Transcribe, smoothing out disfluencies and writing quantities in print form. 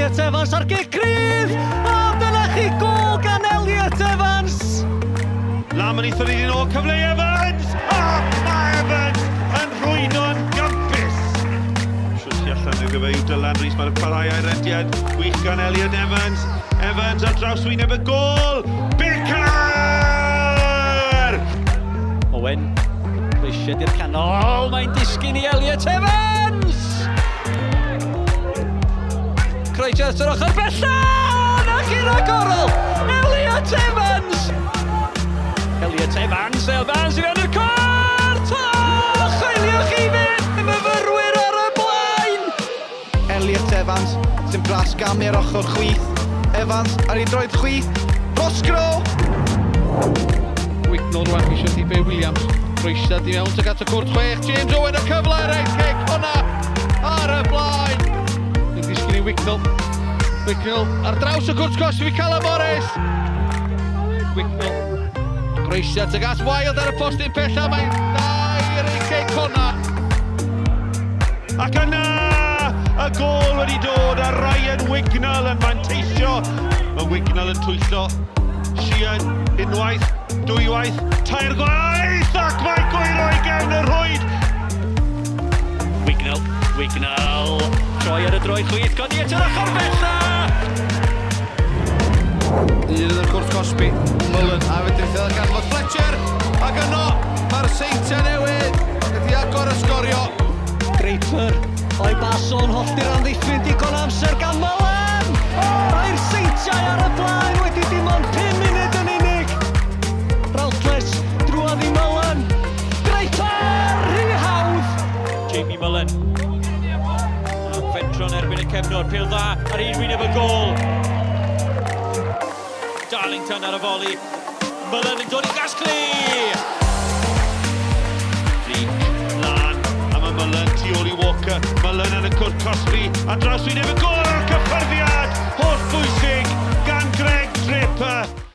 Elliot Evans ar gic cryf! O, dyna chi gôl gan Elliot Evans! Lam yn eitha iddyn nhw, cyfle i Evans! Ac mae Evans yn rhwydo'n gampus! Siwti allan iddo fe yw Dylan Rees, mae'n parhau a'i rediad gwych gan Elliot Evans. Evans ar draws wyneb y gôl! Baker! Owen, Croesiad i'r canol, mae'n disgyn i Elliot Evans! Croesiad at yr ochr bella! Na chi'n agorol! Elliot Evans! Elliot Evans, Evans i fewn i'r cwrt! O, choeliwch chi fynd! Y myfyrwyr ar y blaen! Elliot Evans sy'n bras gamu ar ochr chwith. Evans ar ei droed chwith. Roscrow! Wignall rwan geisio TJ Williams. Croesiad i mewn tuag at y cwrt chwech. James Owen y cyfle reit cic hwnna ar y blaen. Yn disgyn i Wignall. Wignall ar draws y cwrt cosbi Callum Morris. Wignall. Croesiad tuag at Wild ar y postyn pella. Mae'n da i'r cic hwnna. Ac yna, y gôl wedi dod a Ryan Wignall yn manteisio. Mae Wignall yn twyllo. Sheehan, unwaith, dwywaith, tair gwaith, ac mae gwyro i gefn y rhwyd. Wignall, Wignall, troi ar y droed chwith, codi at yr ochr bella! Un yn y cwrt cosbi, Mullen, a fedrith e ganfod Fletcher, ac yno mae'r Seintiau Newydd wedi agor y sgorio. Draper, o'i bas o'n hollti'r amddiffyn digon amser gan Mullen! O, rhai'r Seintiau ar y blaen wedi dim ond 5 munud yn unig. Routledge, drwodd i Mullen. Draper, rhy hawdd! Jamie Mullen. Am fentro'n erbyn y cefnwr, pêl dda ar un wyneb y gôl. Darlington ar y foli. Mullen yn dod i gasglu! Leak, lan, a mae Mullen tu ôl i Walker. Mullen yn y cwrt cosbi, a draws wyneb y gôl a'r cyffyrddiad holl bwysig gan Greg Draper.